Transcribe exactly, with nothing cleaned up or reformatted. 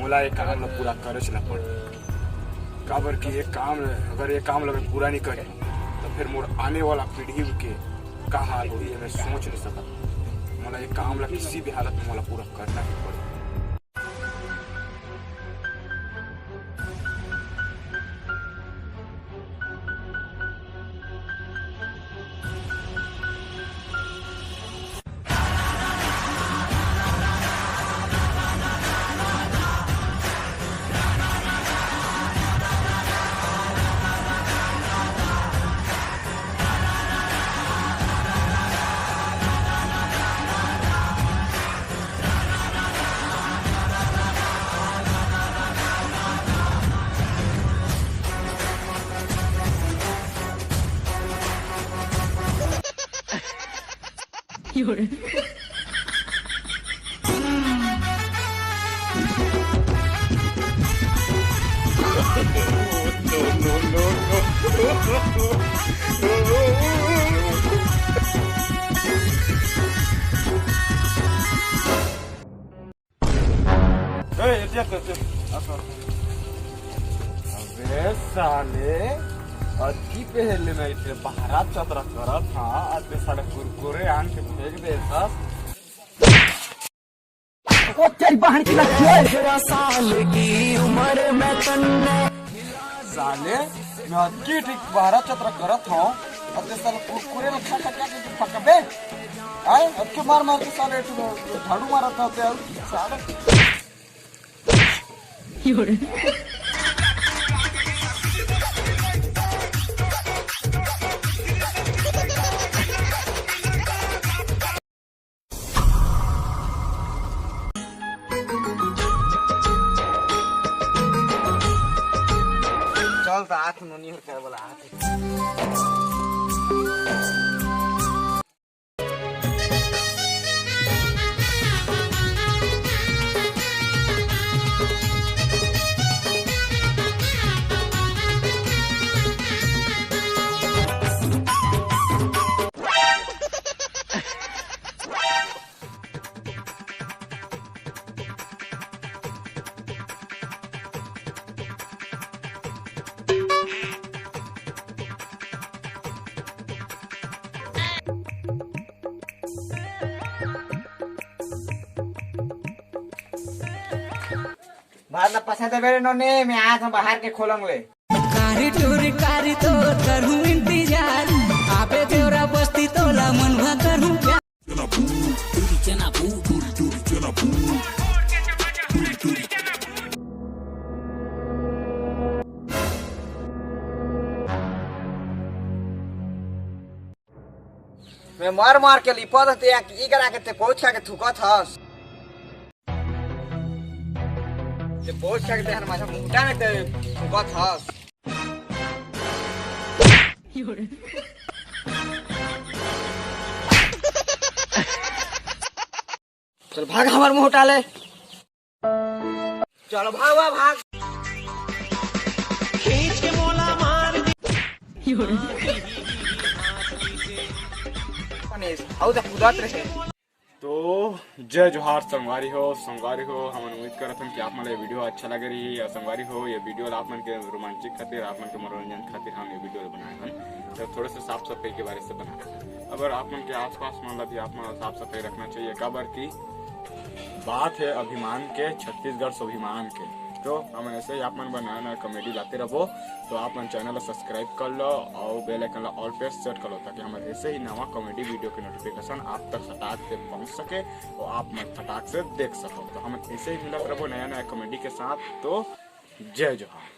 मोला ये काम ला पूरा करेच ला पड़ही, काबर कि ये काम, अगर ये काम ला मैं पूरा नहीं करूँ, तो फिर मोर आने वाला पीढ़ी के का हाल होही, ये मैं सोच नहीं सकत। मोला ये काम ला किसी भी हालत में मोला पूरा करना ही पड़ही। ए, एतिया, एतिया, एतिया। आ, सर। अबे साले, अतकी पहले मैं इते बहरा चतरा करत हा, अते साले कुरकुरे आन के फेंक दे था। ओ तेरी बहन की लड़की है। तेरह साल की उम्र में तन्ने साले, मैं अतकी ठीक बहरा चतरा करत हूँ, अते साले कुरकुरे में खा खा के तू पकबे? आए, अतके मार मार के साले तू झाड़ू मारत हूँ, ते साले। चल त आठ नोनी हर कर बोला आठ। बाहर ला पसा दे बेरे नोनी, मैं आज हम बाहर के खोलंग ले। कारी टूरी कारी तो करूँ इंतजार, आबे देवरा बस्ती तोला मनवा करूँ प्यार। मैं मार मार के लिपा देते, या की करा के ते पहुंच के थुका था। ते पहुंच के ते हर माझा मुंडा में ते थुका था। चल भाग हमार मुंह टाले। चल भाग, भाग, भाग। खींच के मोला मार दे। अने आउ त कुदात रहे। तो जय जोहार संगवारी हो, संगवारी हो, हमन उम्मीद करत हन कि आप मन ला ये वीडियो अच्छा लगे रही। और संगवारी हो, ये वीडियो ला आप मन के रोमांचिक खातिर, आप मन के मनोरंजन खातिर हम ये वीडियो ला बनाए हन। तो थोड़े से साफ सफाई के बारे से बनाए हन। अगर आप मन के आसपास मन ला भी आप मन ला साफ सफाई रखना चाहिए, काबर कि बात है अभिमान के, छत्तीसगढ़ स्वाभिमान के। तो हमन ऐसे ही आप मन बर नया नया कॉमेडी लाते रहबो। तो आप मन चैनल ला सब्सक्राइब कर लो और बेल आइकन ला ऑल पे सेट कर लो, ताकि हमर ऐसे ही नवा कॉमेडी वीडियो के नोटिफिकेशन आप तक फटाक से पहुंच सके और आप मन फटाक से देख सको। तो हमन ऐसे ही मिलत रहबो नया नया कॉमेडी के साथ। तो जय जोहार।